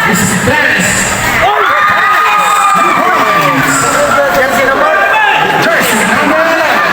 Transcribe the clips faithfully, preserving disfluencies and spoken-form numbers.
This is Dennis. Jersey number eleven. Jersey number eleven.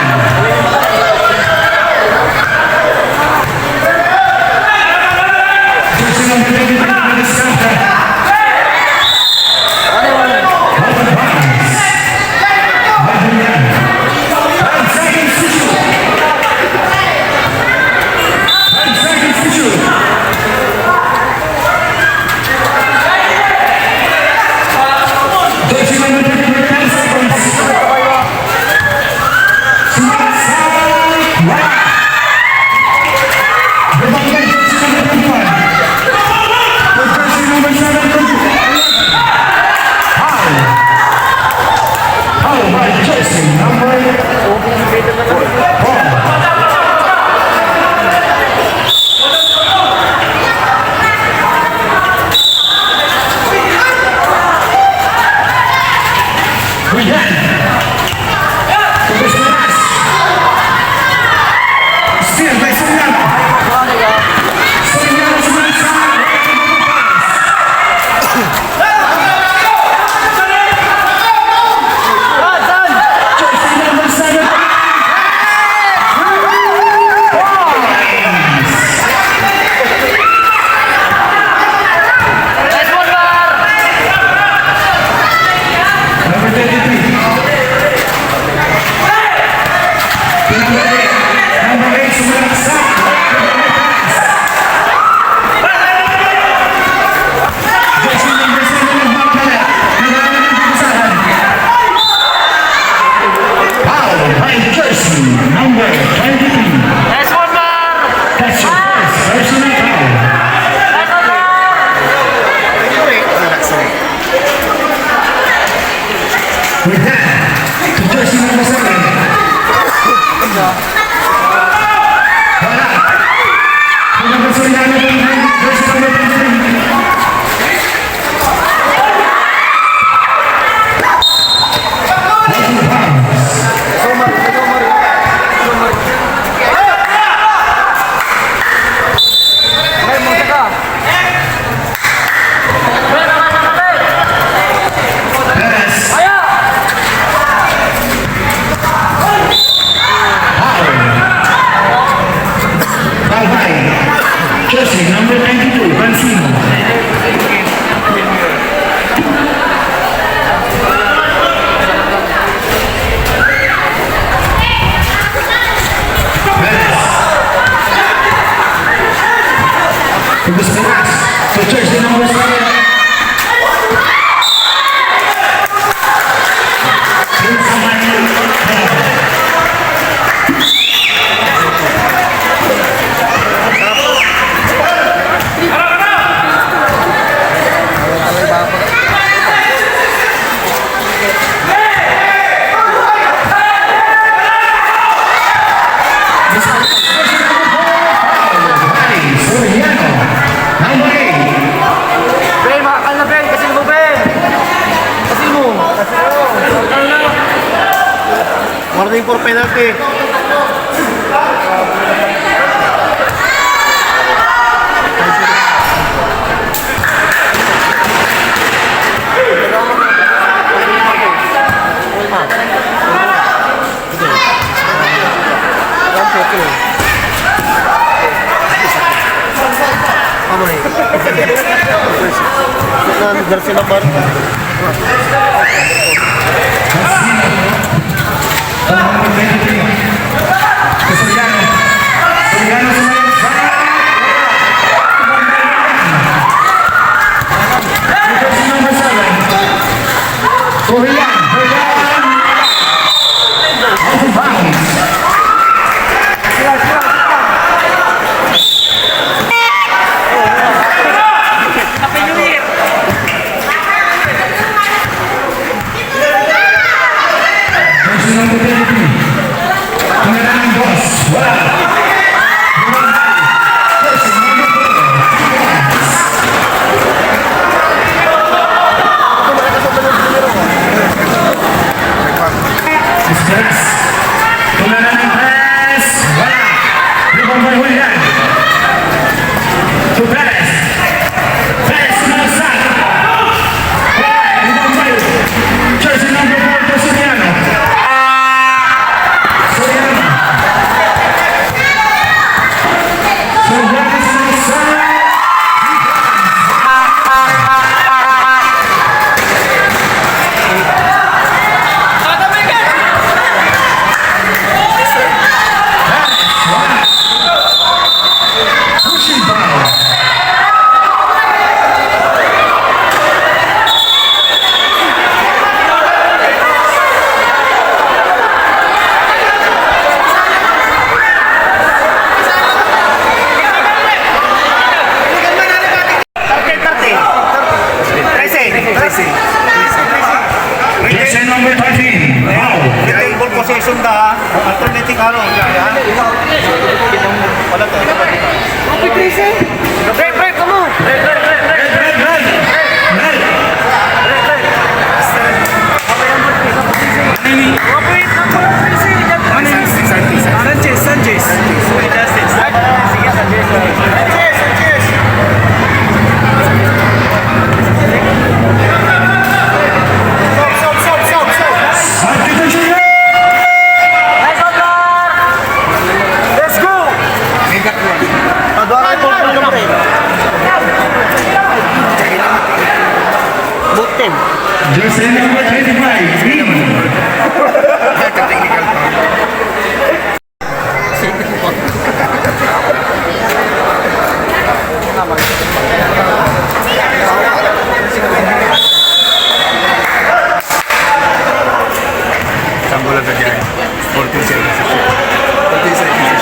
Foul by jersey number twenty-three. Nice one, Mar! That's your first personal foul. Nice one, Mar! With that, to jersey number seven. Wala. Number seven, jersey number twenty-three. Foul by jersey number twenty-two, Francino. Perez. From the Pinas, to jersey number seven. Ben, makakal na, Ben. Kasi mo, Ben. Kasi mo. Warning for penalty. Ano eh? Garcia Navarro. Personal penalty. Pangalan ng boss. Wala. Perez. Tumira ng Perez. Wala. Rebound by Julian. To Perez. Perez, sumalaksak. Wala. Rebound by jersey number four, to Soriano. Soriano. Soriano, sumalaksak. Target thirty. Trese. Trese. Jersey number thirteen. Wow. Ito yung ball possession da, ha? Alternating aro. Wala to. Break, break, come on. Red, red, red. Red. Sanchez, Sanchez. Sanchez, Sanchez. Stop, stop, stop, stop, stop. Let's go! Adora ito, pre. Butem. Jersey number twenty-five, Green. Sambulan ka dyan. Fourteen seconds. Fourteen seconds.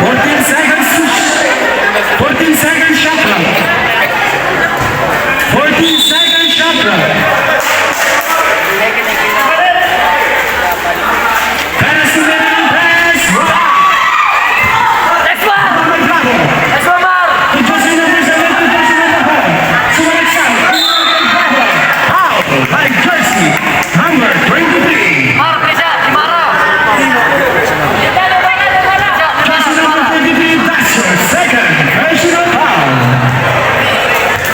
Fourteen seconds. Fourteen seconds shot clock. Fourteen seconds shot clock. Perez, Perez, Perez. Next one! Bravo. Next one, Mar! Two thousand number seven, two thousand number four. Sumalit siya. Bravo. Foul by jersey number twenty-three. Mar, please, ah, si Mara. Jersey number twenty-three, that's your second personal foul.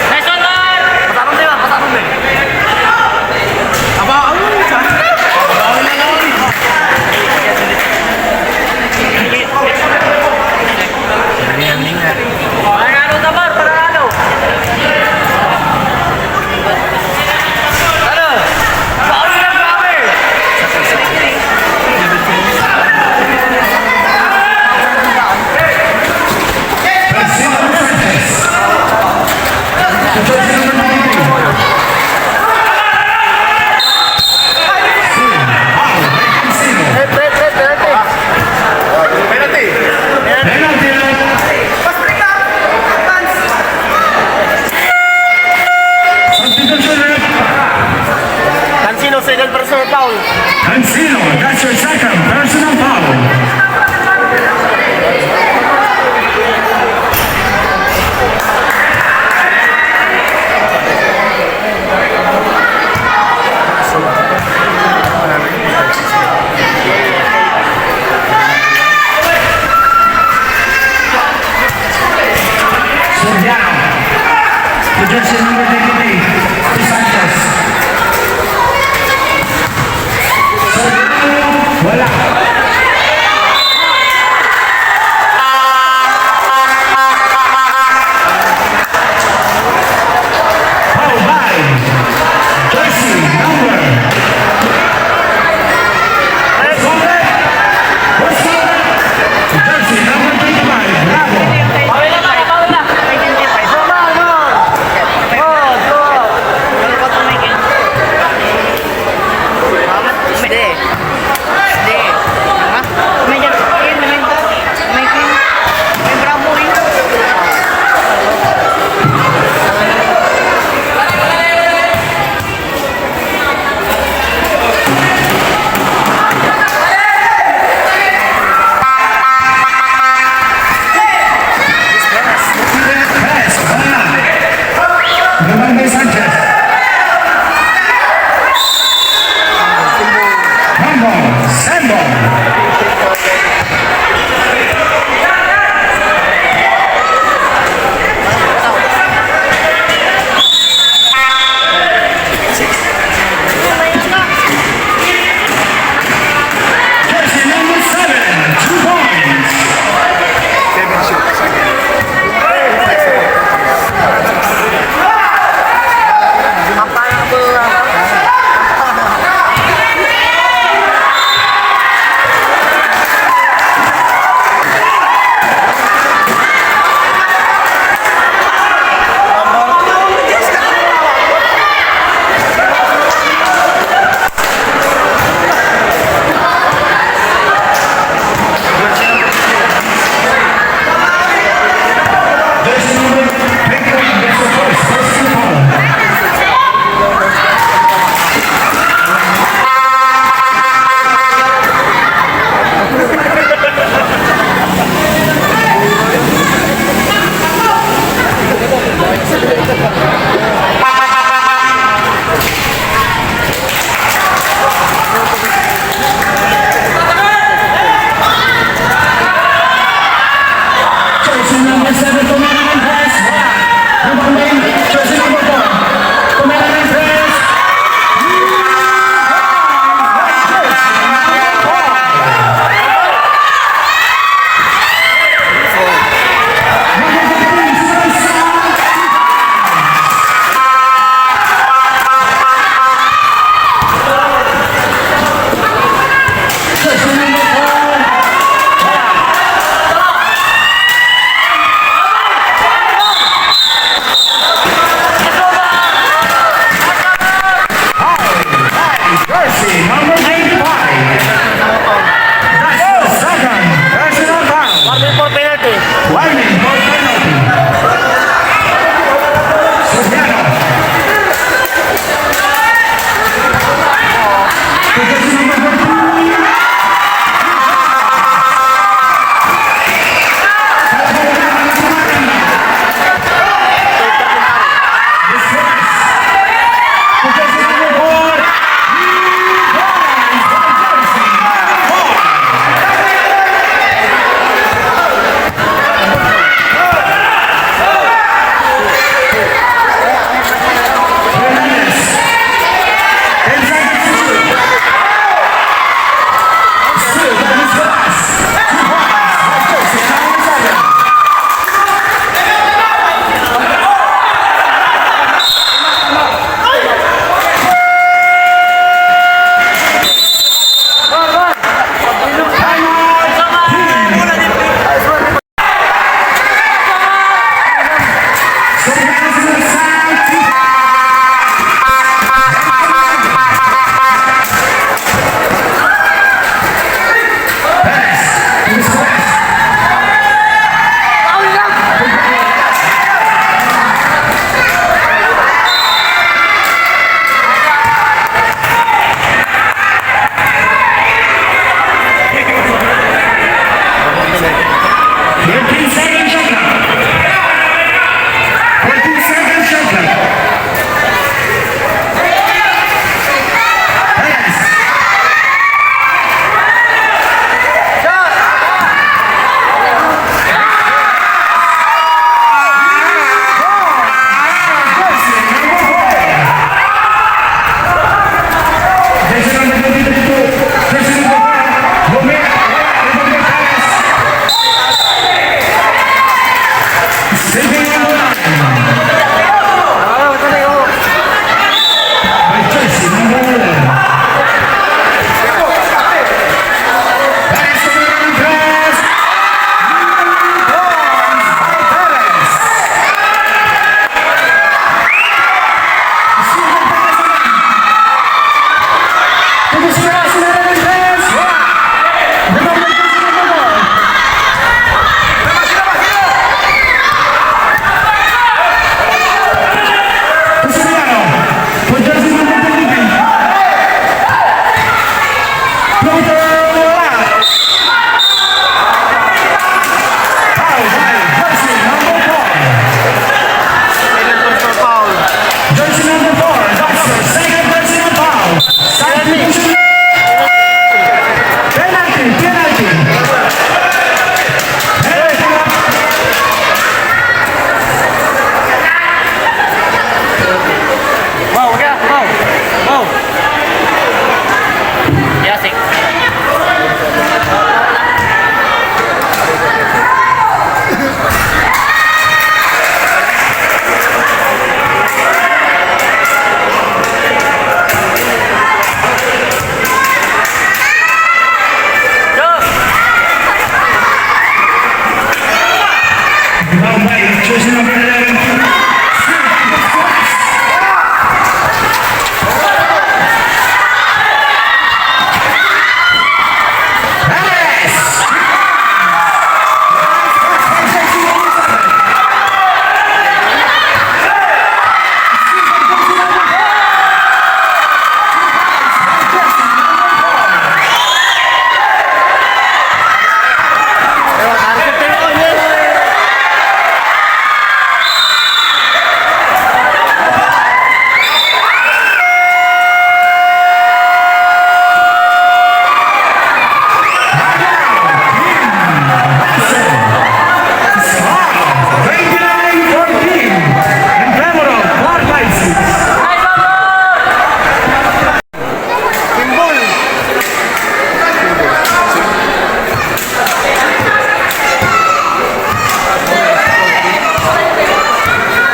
Next one, Mar! Matarong tayo, ah.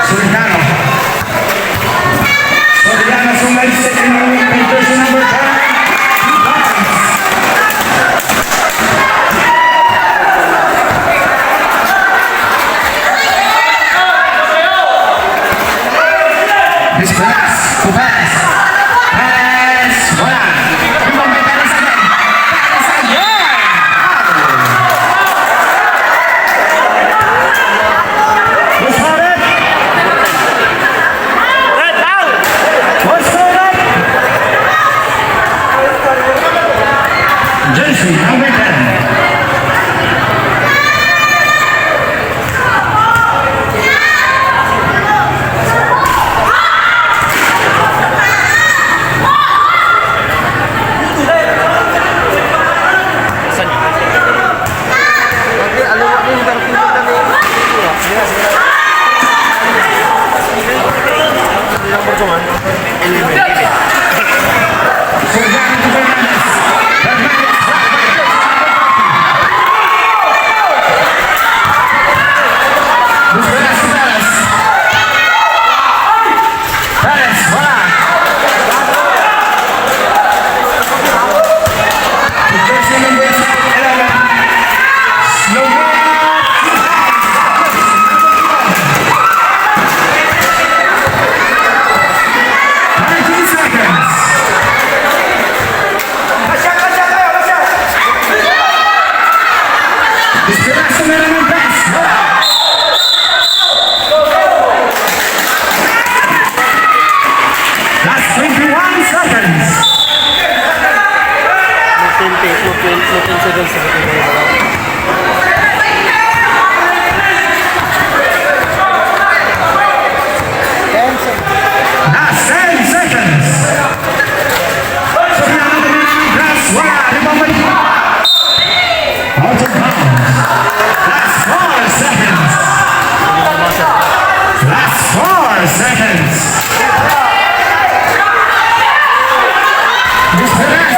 Soriano. Soriano, so may second round, jersey number ten. Disparas, Kupas. Pares, wala. Rebound by Pares again. Pares again. What's for it? What's for it? Jersey number ten. Pares, wala. Jersey number seven, eleven. Slow mo. Thirty seconds. Disparaso na naman, guys. Last twenty-one seconds. No twenty, no twenty, no twenty seconds. Ten seconds. Last ten seconds. Last one, rebound by Out of bounds. Last four seconds. Last four seconds. Disparas.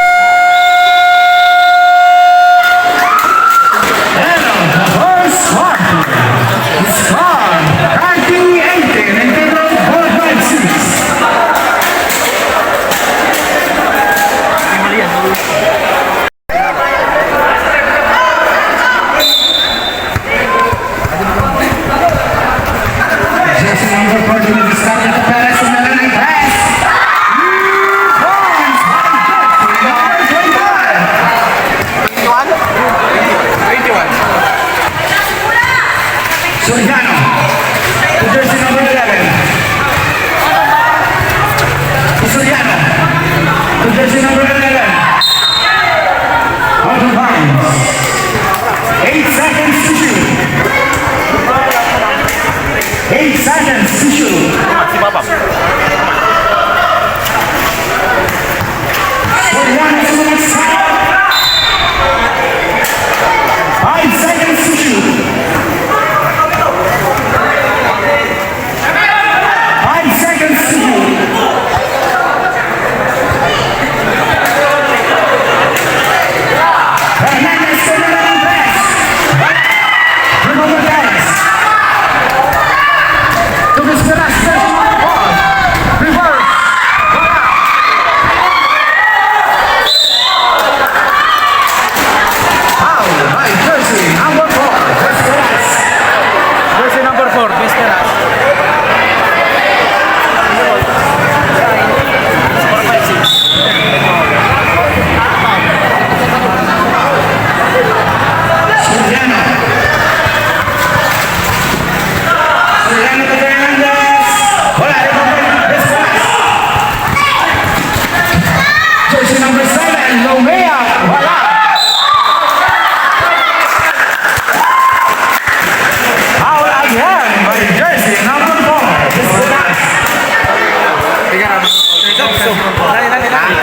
Dali, dali, dali.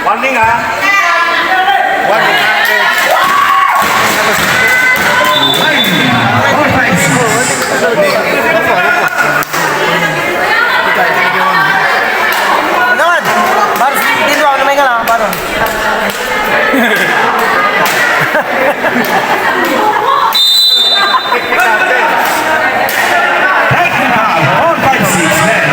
Warning, ha? Warning. Agad! Baros, dito ako, lumay ka lang, baros. Technical, four five six, men.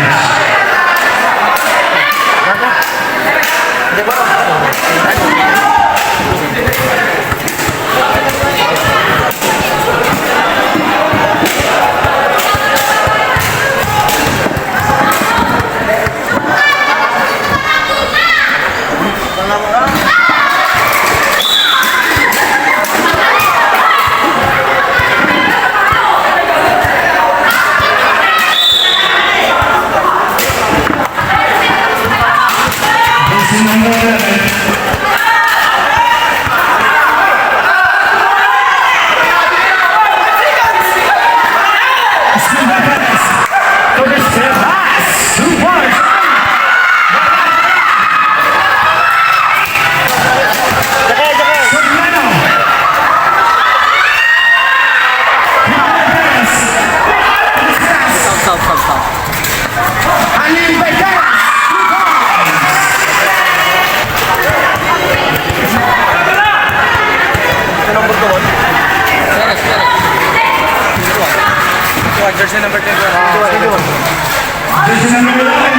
Stop, stop, stop, stop. Jersey number ten. Jersey number eleven.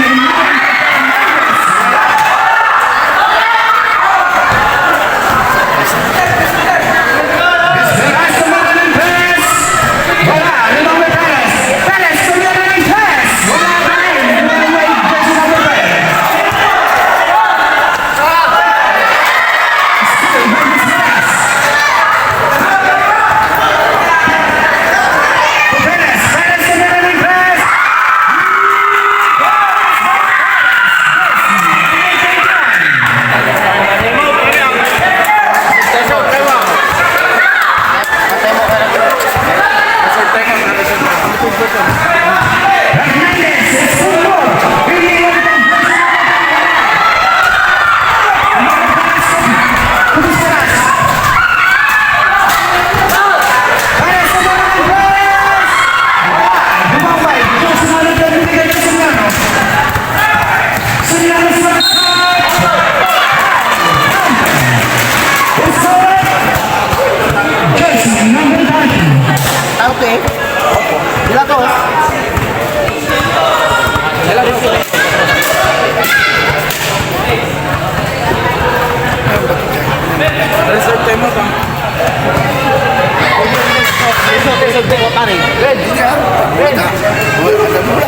Okay. Opo. Sila to. Reserve time mo, pa. Reserve, reserve time mo, pare. Red, hindi, ah. Red. Wala, wala, wala.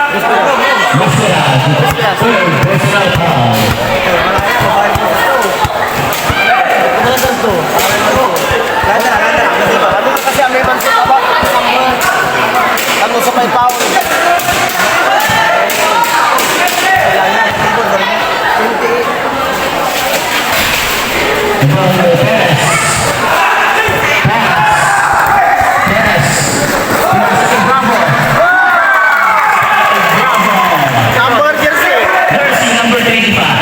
Masarap. Third personal foul. Kasi ang may bansa ka ba? Ano sa may foul? Perez. Perez. Perez. Bravo. Bravo. Number jersey. Jersey number twenty-five.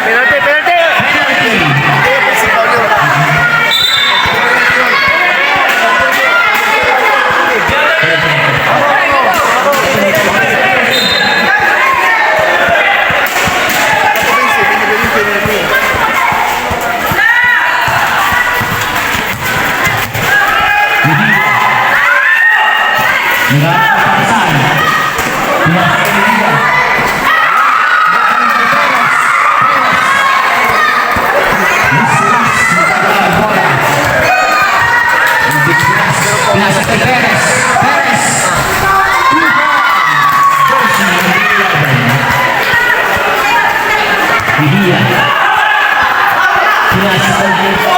Penalty, penalty! Pinasa kay Perez. Perez. Jersey number eleven. Mejia. Pinasa kay Santos.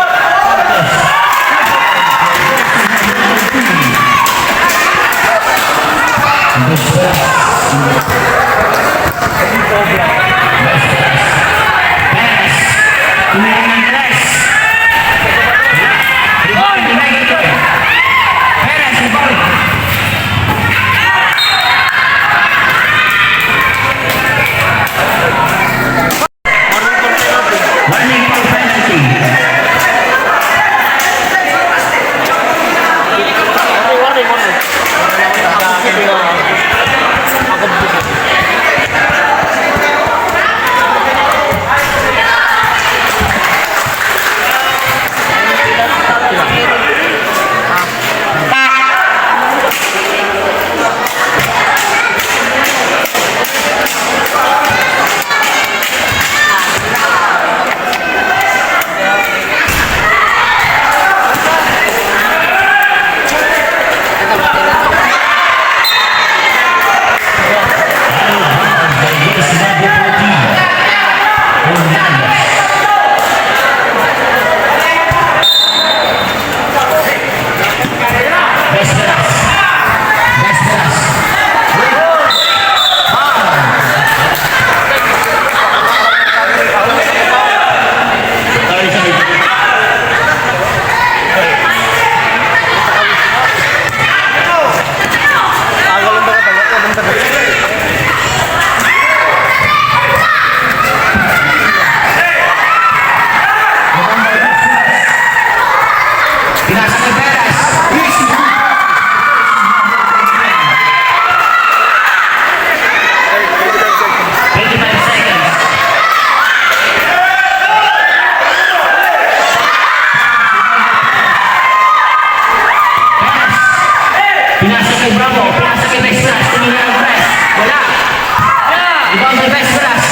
Best brush.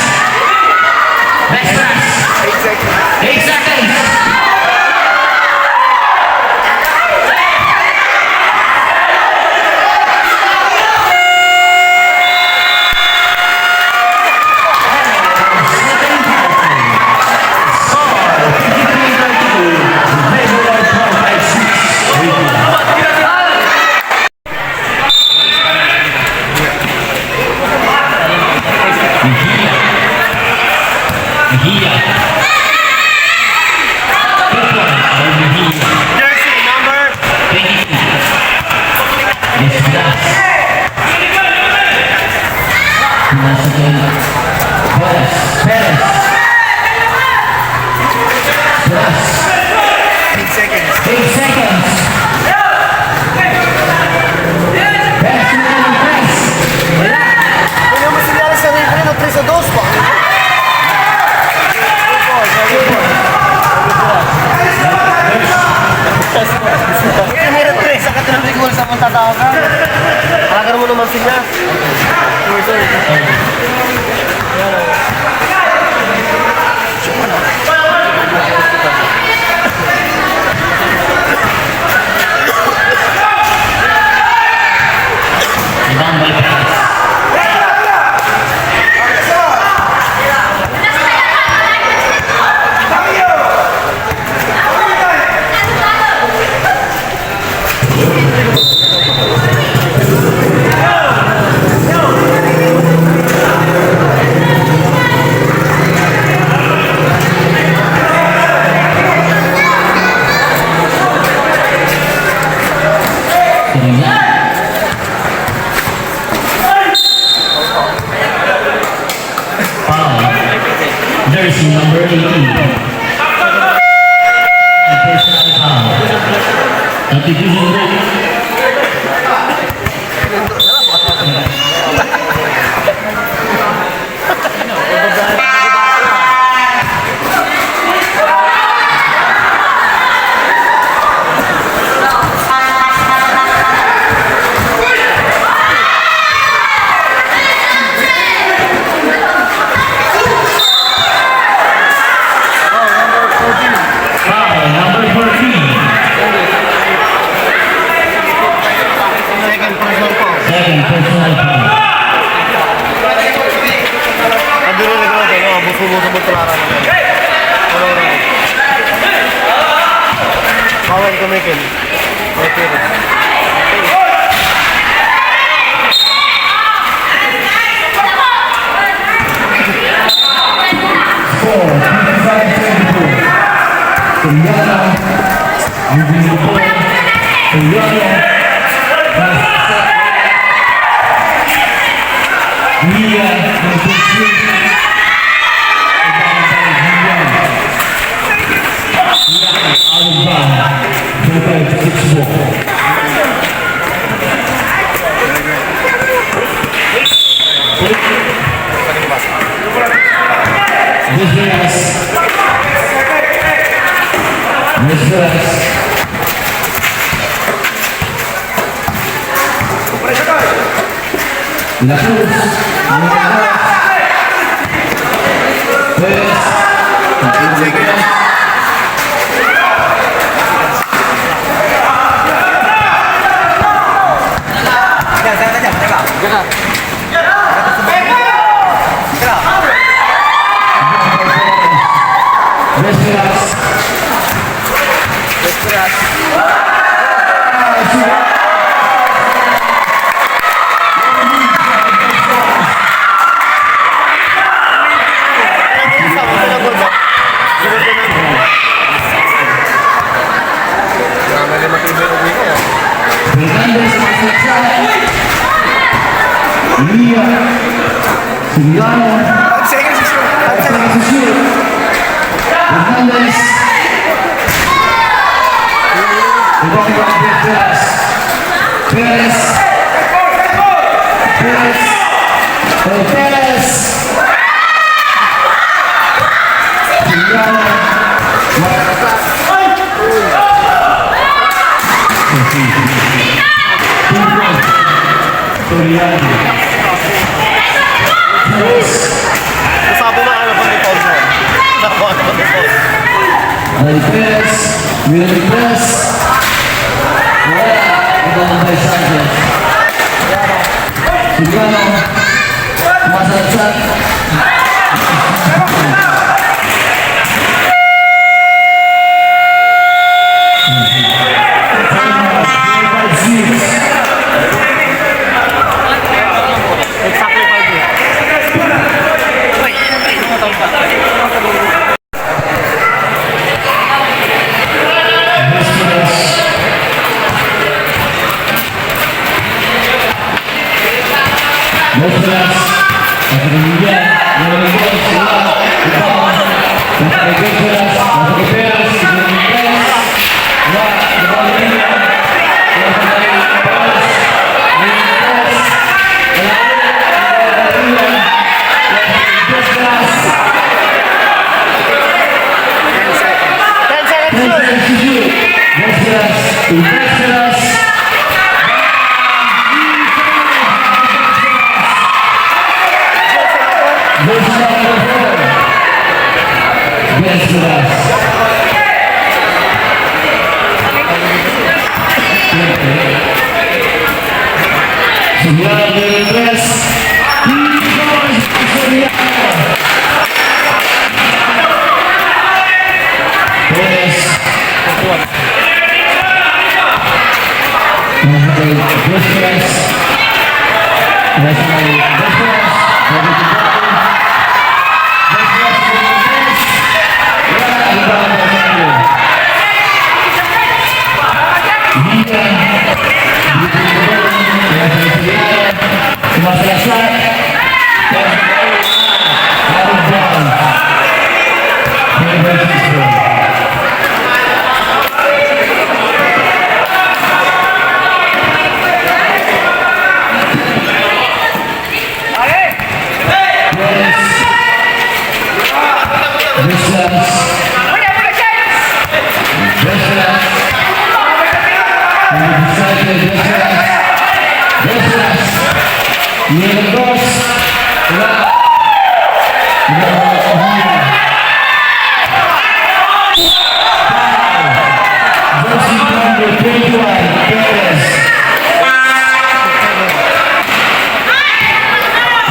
Best brush. Eight seconds. Eight seconds. Mejia. Mejia. Good one by Mejia. Jersey number twenty-two. Yes, yes. Perez. Perez. Plus. Eight seconds. Eight seconds. Best man, best. Kaya mo sinara sa rin, ano, tres a dos pa. Kaya may tres, sa katrang gol sa punta tao ka. Agar mo naman sila. Foul. Jersey number eighteen. Personal foul. Substitution break. Foul, number fourteen. Second personal foul. Second personal foul. Ang duro na gawin, ano, buso-buso mo, tularan. Ano, ano? Bawal ka, Michael. Okay. Score, fifty-five twenty-two. Soriano. Ang gusto ko, Soriano. Mia, number three. Mia, out of bounds. Number six ball. Buenas. Buenas. La Cruz. Buenas. Fernandez, Mia, Soriano, Hernandez, Perez, Perez, Perez, Perez. Perez, Willy Perez. Wala, ibabantay Sanchez. Soriano, masarap sa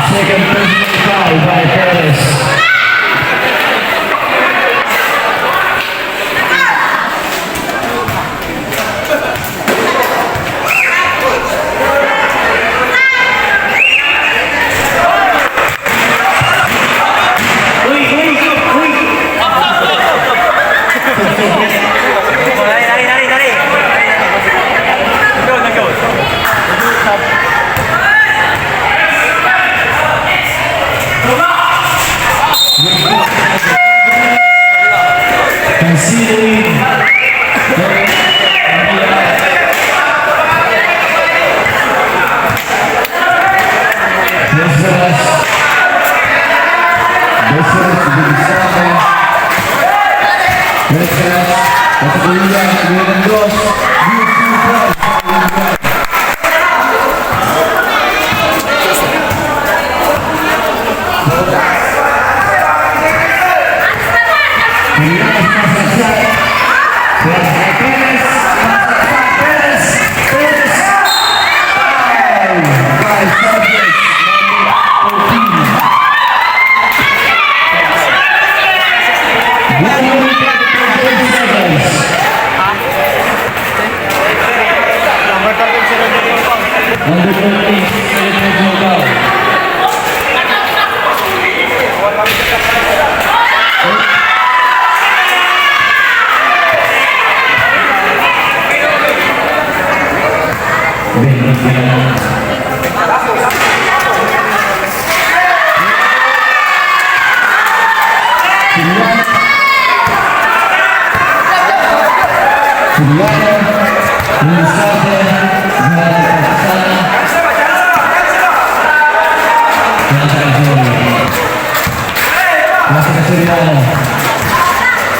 Second personal foul by Perez.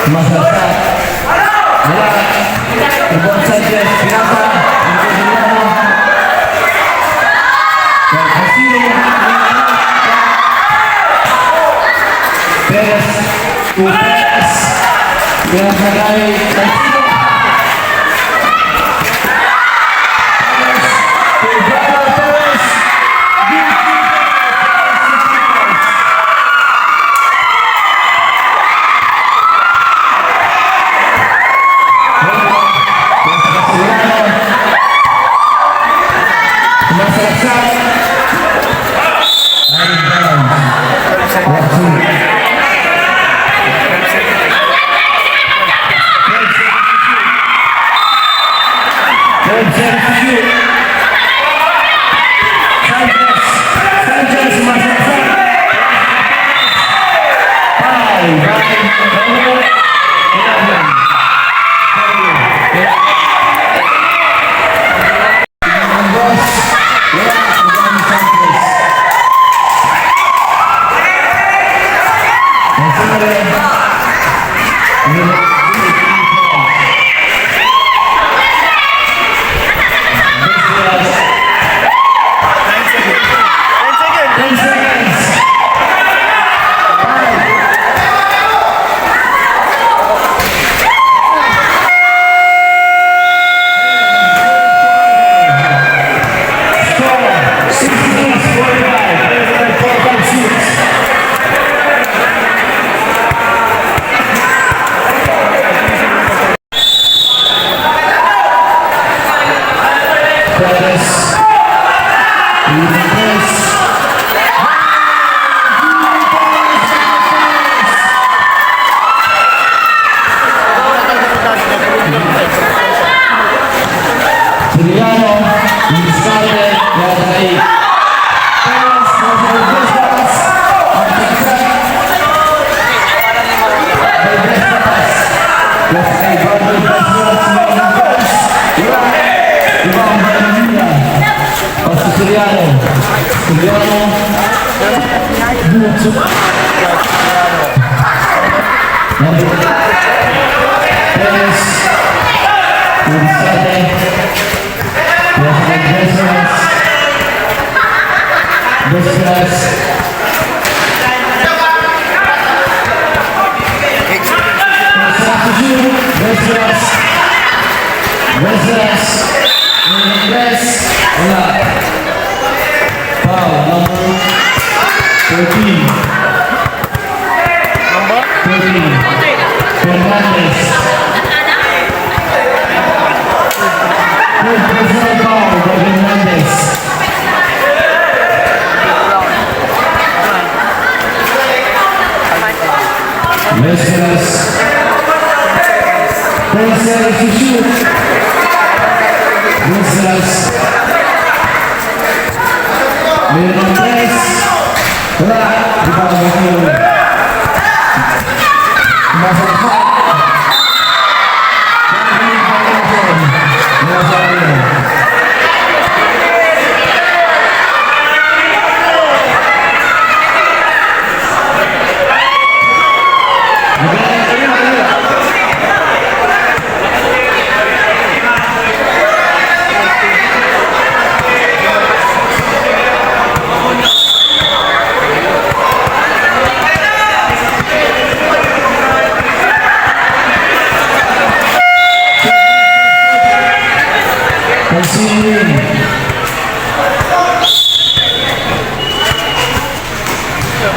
Masarap. Wala. Rebound Sanchez, pinasa. Perez. Perez. Pastor Soriano. Soriano. Perez. Ursate. Dos tres. Dos tres. Dos tres. Dos tres. Wala. Foul, number fourteen. Number? Fourteen. Fernandez. Third personal foul by Fernandez. Mezclas. Tercer susu. Mezclas. Meron tres. Wala. Di ba,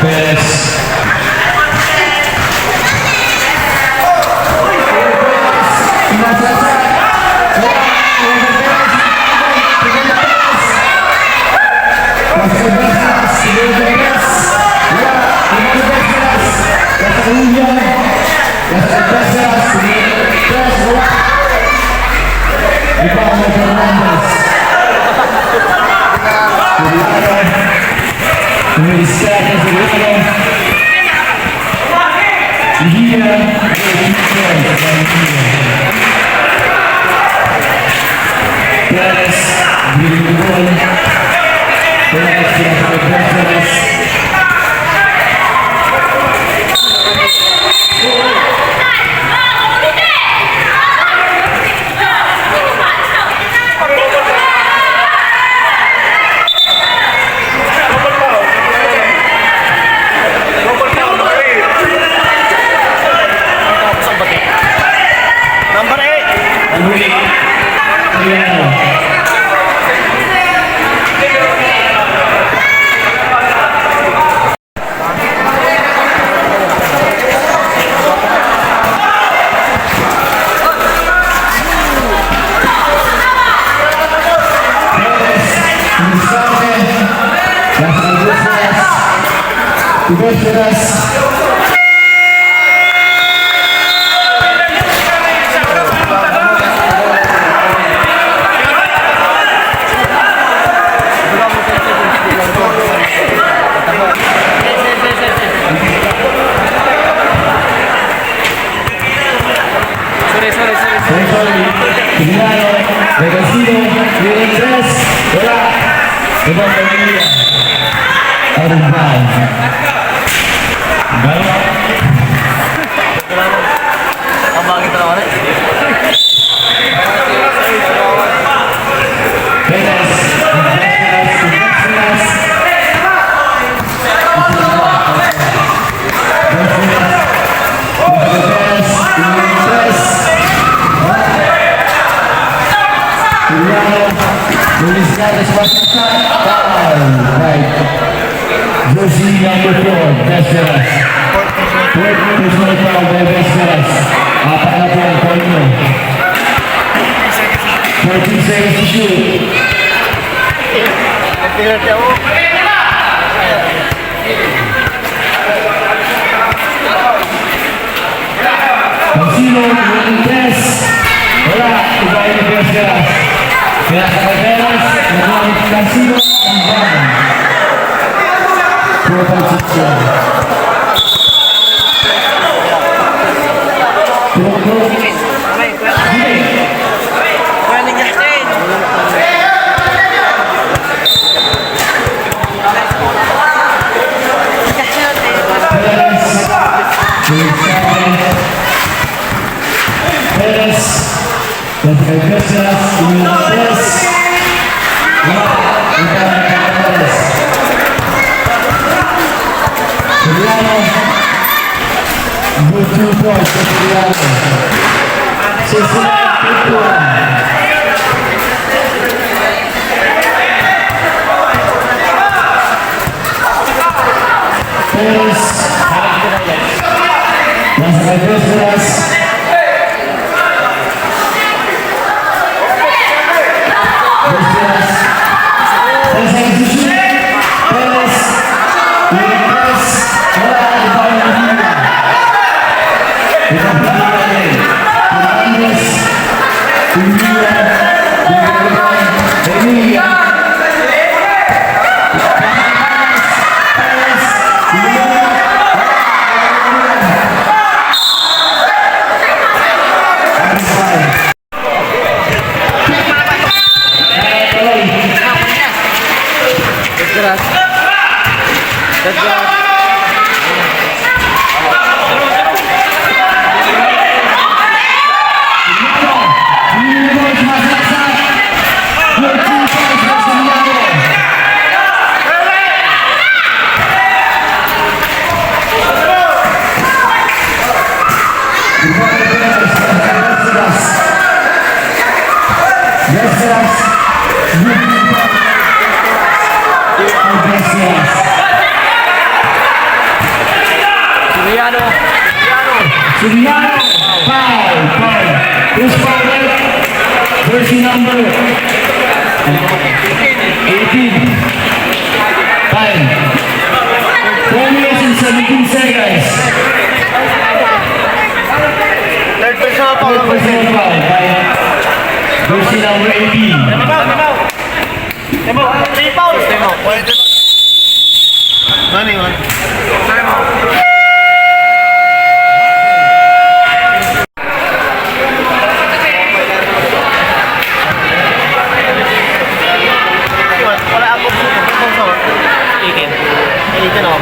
Perez. Sorry, sorry, sorry, sorry. Sorry, sorry. Tignan, Regasino, William Tres, wala. Ibang pamilya. Arumbal. Galo. Ang bakit na naman eh? Venus, Venus, Venus. Jersey number four, Vesperas. Fourth personal foul by Vesperas. Apat na point, point mo. Fourteen seconds to shoot. Cancelo, Nunes. Wala, iba yung Nunes, Veras. Kaya sa Veras, Nunes, Cancelo, ang ban. Total six yan. Turok, turok. Good two points for Soriano. Sixty-nine fifty-one. Perez. Nasa kay Perez. Soriano. Soriano. Foul. Foul. Who's foul, right? Jersey number eighteen. Time. Four minutes and seventeen seconds. Third personal foul. Third personal foul by jersey number eighteen. Three fouls. Ano yun? Wala ako. Eighteen. Eighteen ako.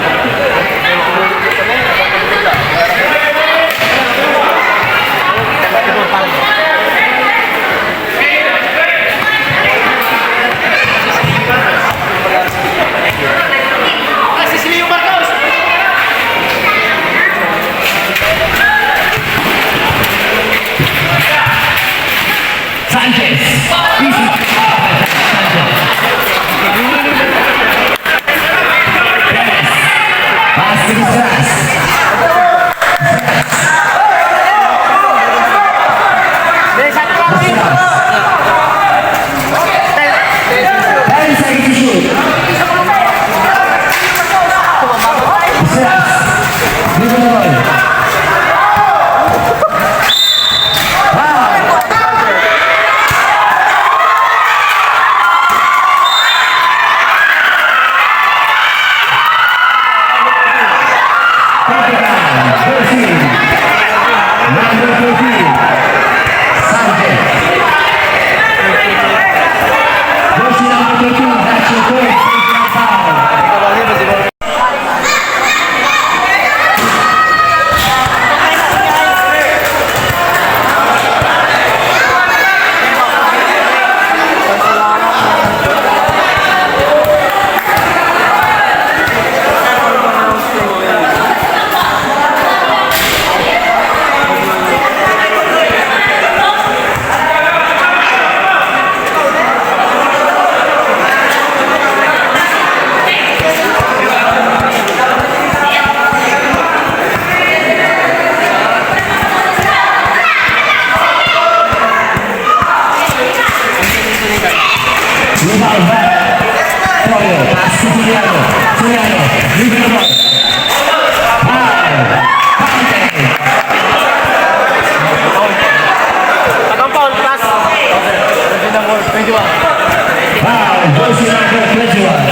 Foul, jersey number twenty-one.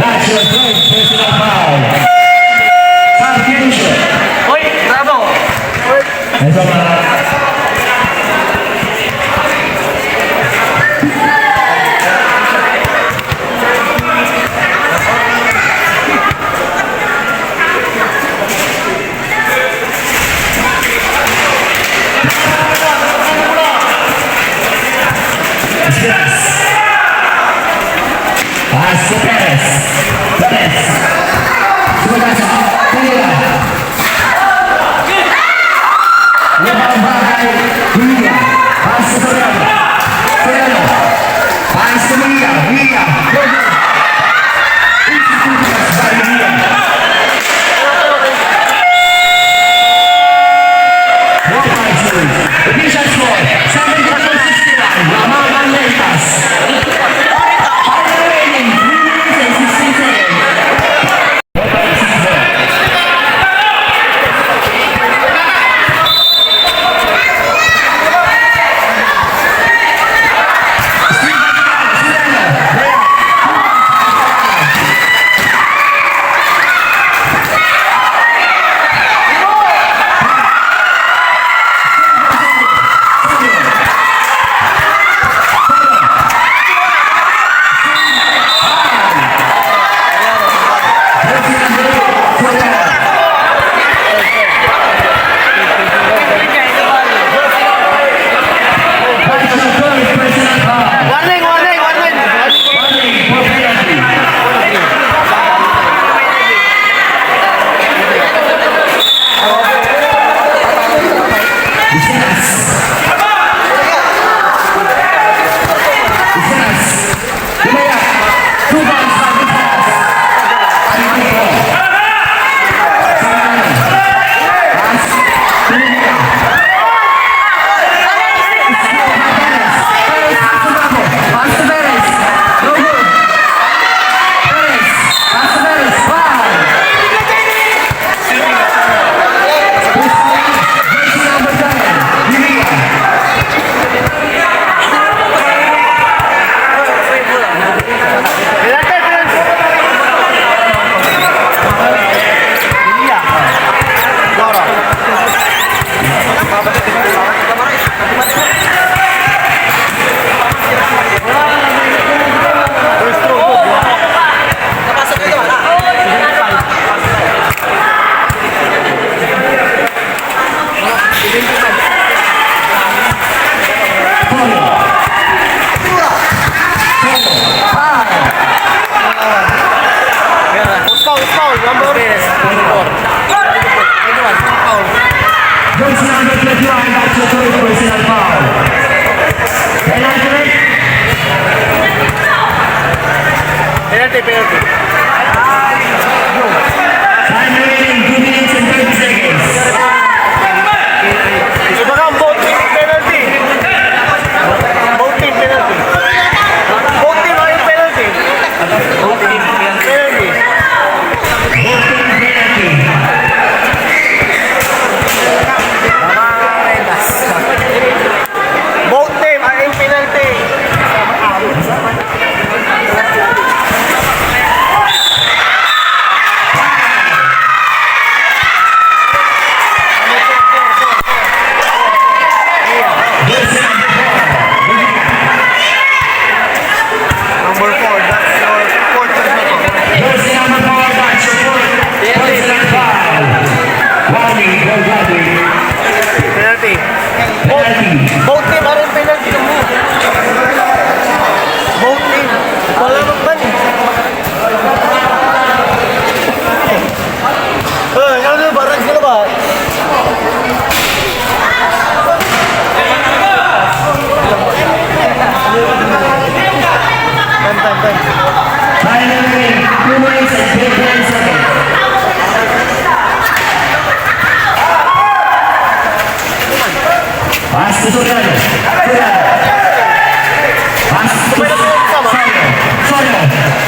That's your third personal foul. Substitution. Oy, bravo. Ito, mga Yes. Pass to Perez. Perez. Sumagasa. Tumira. Labang bagay. Tumira. Pass to Soriano. Soriano. Pass to Mia. Mia. Go, go. It's a good pass by Mia. Official score, seventy-two sixty-one, Lamangan Leitas. Final remaining three minutes and sixteen seconds. Penalty, penalty. Time remaining two minutes and thirty seconds. Iba ka, both team penalty. Both team penalty. Both team ay penalty. Both team penalty. Penalty. Both team are in penalty. Number four, that's your fourth. Jersey number four, that's your fourth. Jersey number five. Wally Delgado. Penalty. Both, both team are in penalty mo. Both team. Wala mang ban eh. Eh, ano yung barrage na ba? Time, time, time. Finally, two minutes and twenty-one seconds. Pass to Soriano. Soriano. Pass to Soriano. Soriano.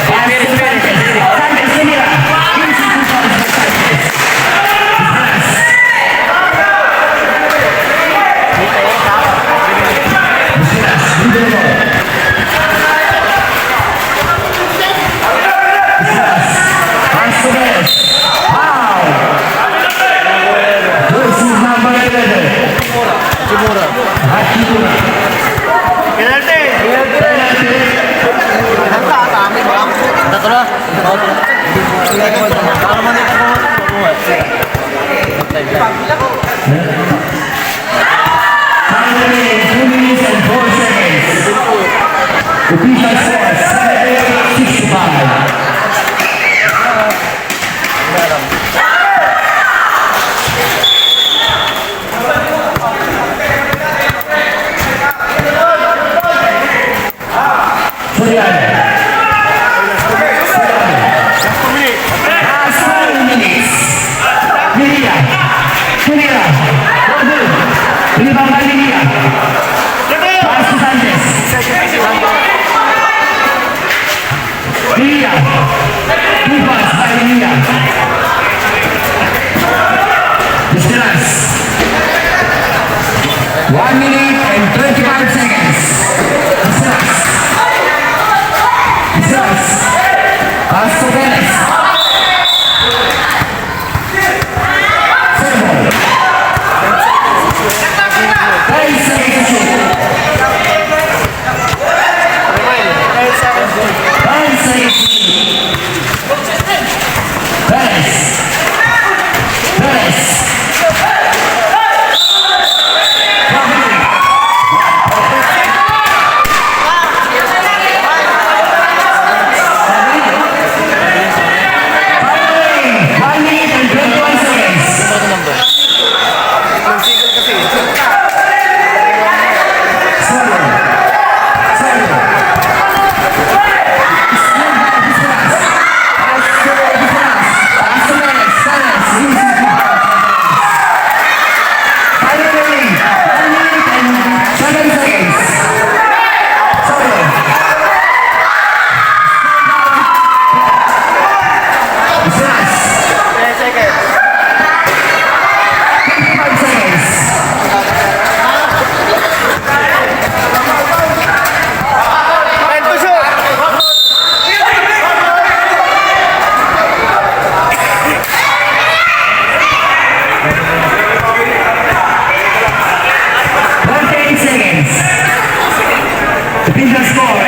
Pass to Sanchez. Sanchez, tumira. Easy to pass to Sanchez. Pass. Pass. Pass to Perez. Wow! Jersey number eleven. Kimura. Kimura. Penalty! Penalty! Tatlo na. Finally, two minutes and four seconds. Official score, seventy-eight sixty-five. Soriano. Soriano. Last two minutes. Lilia. Tumira. Rebound by Lilia. Pass to Sanchez. Lilia. Two pass by Lilia. Desperas. One minute and twenty-five seconds. Desperas. Desperas. Pass to Perez. Serve. Ten seconds to shoot. Ten seconds. Perez. Perez. One minute and twenty-one seconds. Nagsigil kasi. Solo. Solo. Finally, one minute and seven seconds. Solo. Ten seconds. Five seconds. Time to shoot. Thirty-eight seconds. Official score,